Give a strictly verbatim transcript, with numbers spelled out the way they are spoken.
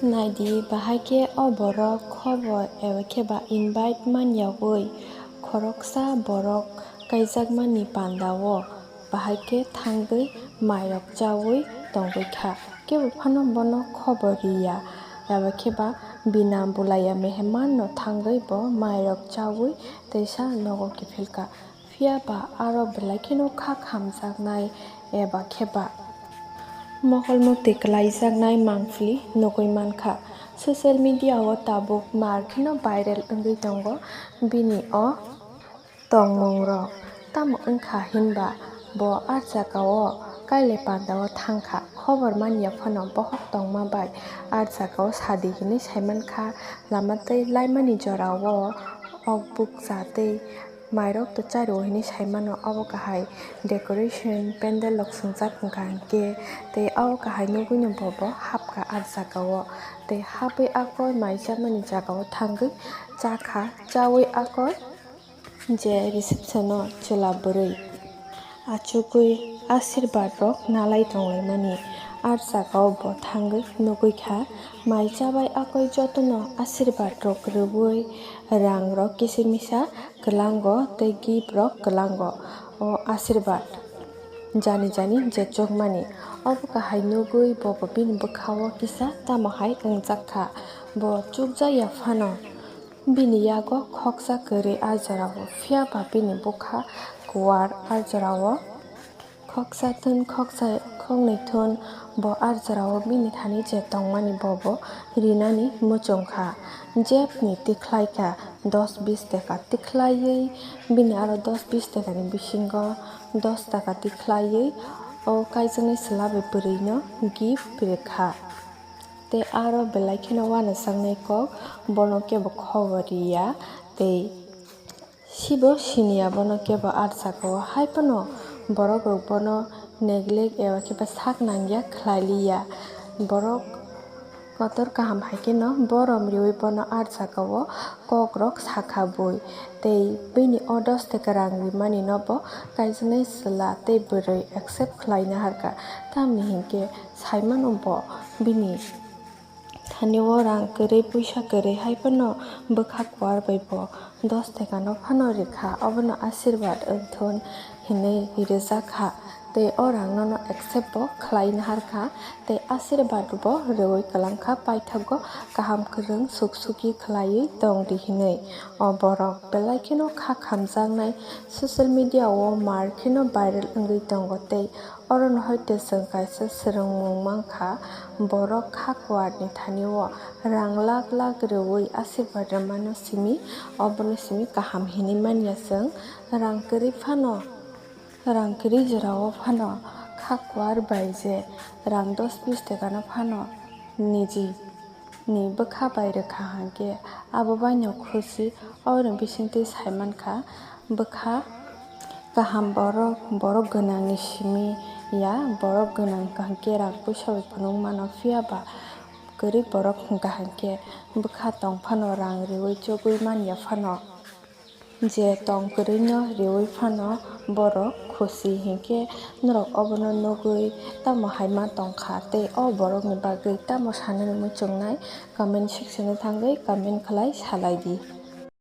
Naidi, bahai khe o borok khobor eba khe ba invite man yaui khoroksa borok kaijakmani pandao bahai khe thangwi mairok chaui tongwi kha. Kebo phano bono khobor ri ya, eba khe ba bina bulai ya meheman no thangwi bo mairok chaui teisa nogo kiphil kha. Phiya ba aro belai kheno kha khamjaknai eba khe ba mokol mukti kwlaijaknai mangpili nugui mankha. Social media o tabuk mar kheno viral wngwi tongo bini o tongmung rok. Tamo wngkha hinba bo ah jaga o kailai panda o thangkha, khobor manya phano bohok tongma bai ah jaga o sadi hinwi saimankha. Lama tei laimani jora o ok bukcha tei mairok to chario hinwi saimano. Obo kahai decoration pandal rok swngjak wngkha hinkhe tei obo kahai nugwino bobo hapkha ah jaga o tei hapwi akoi mai chamani jaga o thangwi chakha, chaui akoi je reception o chwla bwrwi achugwi asirbad rok nalai tonglaimani ah jaga o bo thangwi nugwi kha. Mai chabai akoi jotono asirbad rok rwui rang rok kisa misa kwlango tei gift rok kwlango. O asirbad jani jani je chukmani obo kahai nugwi bobo bini bwkha o kisa tamo hai wngjak kha. Bo chukjak ya phano bini yago khoksa kwrwi ah jora o, phiya ba bini bwkha kuar ah jora o. Khoksa thun, khoksa khoknwi thun bo ah jora o bini thani je tongmani bobo rinani muchung kha. Jeb ni tikhlai kha dos bis taka tikhlaiwi, bini aro dos bis taka ni bisingo dos taka tikhlaiwi o kaijaknai chwla bai bwrwi no gift rwkha. Tei aro belai kheno uanajak nai kok bono kebo khobor ri ya tei sibo sini ya bono kebo ah jaga o. Hai phano borok rok bono neglect eba khe ba sak nang ya khlai li ya. Borok kotor kaham hai kheno borom riui bono ah jaga o kok rok sakha bui. Tei bini o dos taka rang rimani no bo kaijaknai chwla tei bwrwi accept khlai na harkha. Tamni hinkhe saimano bo bini thani o rang kwrwi, puisa kwrwi hai phano bwkha kuar bai bo dos taka no phano rikha, obono asirbad wngthun hinwi rijak kha. Tei o rang no no accept bo khlai na harkha, tei asirbad bo rwui kwlang kha, paithago kaham kwrwng suk suki khlaiwi tong di hinwi. O borok belai kheno kha khamjaknai, social media o mar kheno viral wngwi tongo tei orono hoite chwng kaisa swrwngmung mankha, borok kha kuarni thani o rang lak lak rwui asirbad rwmano simi, obono simi kaham hinwi manya chwng. Rang kwrwi phano, rang kwrwi jora o phano kha kuar bai je rang dos bis taka no phano niji ni bwkha bai rwkha hinkhe abo baino khusi. Aboni bisingtwi saimankha bwkha kaham borok, borok gwnangni simi ya, borok gwnang hinkhe rang puisa bai phunuk mano, phiya ba kwrwi borok wngkha hinkhe bwkha tong phano rang riui chugui man ya phano. Je tong kwrwino riui phano borok khusi hinkhe norok obono nugui tamo hai ma tongkha tei o borokni bagwi tamo sanani muchungnai comment section o thangwi comment khlai salai di.